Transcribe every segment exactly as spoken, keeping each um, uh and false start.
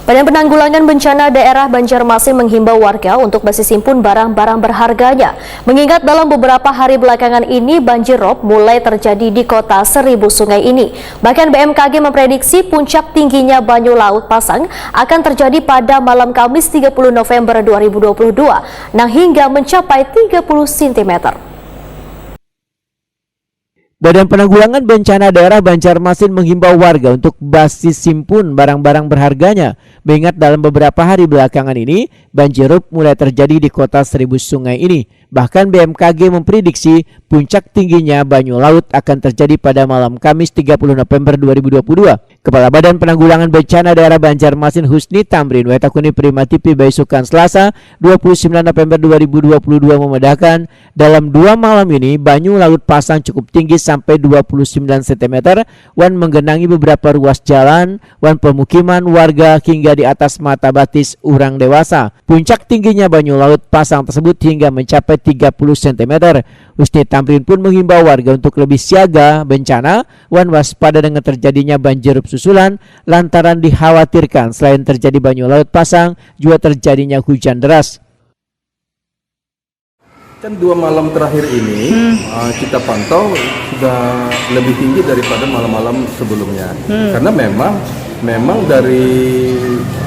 Badan Penanggulangan Bencana Daerah Banjarmasin menghimbau warga untuk basisimpun barang-barang berharganya, mengingat dalam beberapa hari belakangan ini banjir rob mulai terjadi di kota Seribu Sungai ini. Bahkan B M K G memprediksi puncak tingginya banyu laut pasang akan terjadi pada malam Kamis tiga puluh November dua ribu dua puluh dua, nang hingga mencapai tiga puluh sentimeter. Badan Penanggulangan Bencana Daerah Banjarmasin menghimbau warga untuk basisimpun barang-barang berharganya, mengingat dalam beberapa hari belakangan ini banjir rob mulai terjadi di kota Seribu Sungai ini. Bahkan B M K G memprediksi puncak tingginya banyu laut akan terjadi pada malam Kamis tiga puluh November dua ribu dua puluh dua. Kepala Badan Penanggulangan Bencana Daerah Banjarmasin Husni Tamrin watakuni Prima T V baisukan Selasa dua puluh sembilan November dua ribu dua puluh dua memedahkan, dalam dua malam ini banyu laut pasang cukup tinggi sampai dua puluh sembilan sentimeter wan menggenangi beberapa ruas jalan wan pemukiman warga hingga di atas mata batis urang dewasa. Puncak tingginya banyu laut pasang tersebut hingga mencapai tiga puluh sentimeter. Husni Tamrin pun menghimbau warga untuk lebih siaga bencana wan waspada dengan terjadinya banjir rob susulan lantaran dikhawatirkan selain terjadi banyu laut pasang, juga terjadinya hujan deras. Kan dua malam terakhir ini uh, kita pantau sudah lebih tinggi daripada malam-malam sebelumnya. Karena memang memang dari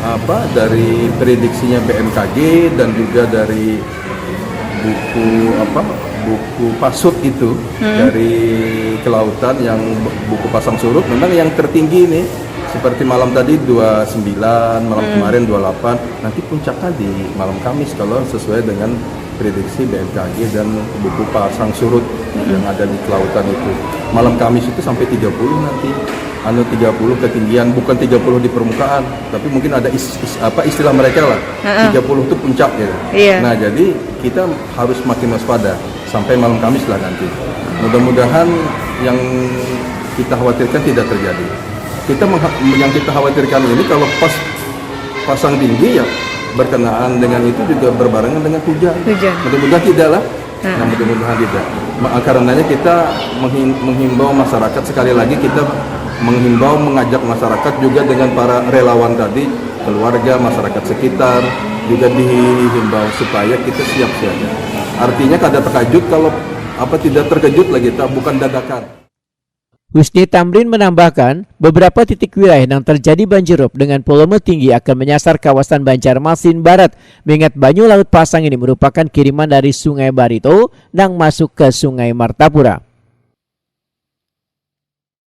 apa dari prediksinya B M K G dan juga dari buku apa buku PASUD itu dari kelautan yang buku pasang surut memang yang tertinggi ini seperti malam tadi dua sembilan, malam kemarin dua delapan, nanti puncaknya di malam Kamis kalau sesuai dengan prediksi B M K G dan buku pasang surut yang ada di kelautan itu. Malam Kamis itu sampai tiga puluh nanti. Anu tiga puluh ketinggian, bukan tiga puluh di permukaan, tapi mungkin ada is, is, apa istilah mereka lah. Tiga puluh itu puncak gitu. Iya. Nah, jadi kita harus makin waspada sampai malam Kamis lah nanti. Mudah-mudahan yang kita khawatirkan tidak terjadi. Kita mengha- yang kita khawatirkan ini kalau pas pasang tinggi ya berkenaan dengan itu juga berbarengan dengan hujan. Hujan. Mudah-mudahan tidak lah. Nah, mudah-mudahan tidak. Ma- Karenanya kita menghi- menghimbau masyarakat, sekali lagi kita menghimbau, mengajak masyarakat juga dengan para relawan tadi, keluarga, masyarakat sekitar juga dihimbau supaya kita siap siaga. Artinya kada terkejut kalau apa tidak terkejut lagi, tak bukan dadakan. Husni Tamrin menambahkan, beberapa titik wilayah yang terjadi banjir rob dengan volume tinggi akan menyasar kawasan Banjarmasin Barat, mengingat banyu laut pasang ini merupakan kiriman dari Sungai Barito nang masuk ke Sungai Martapura.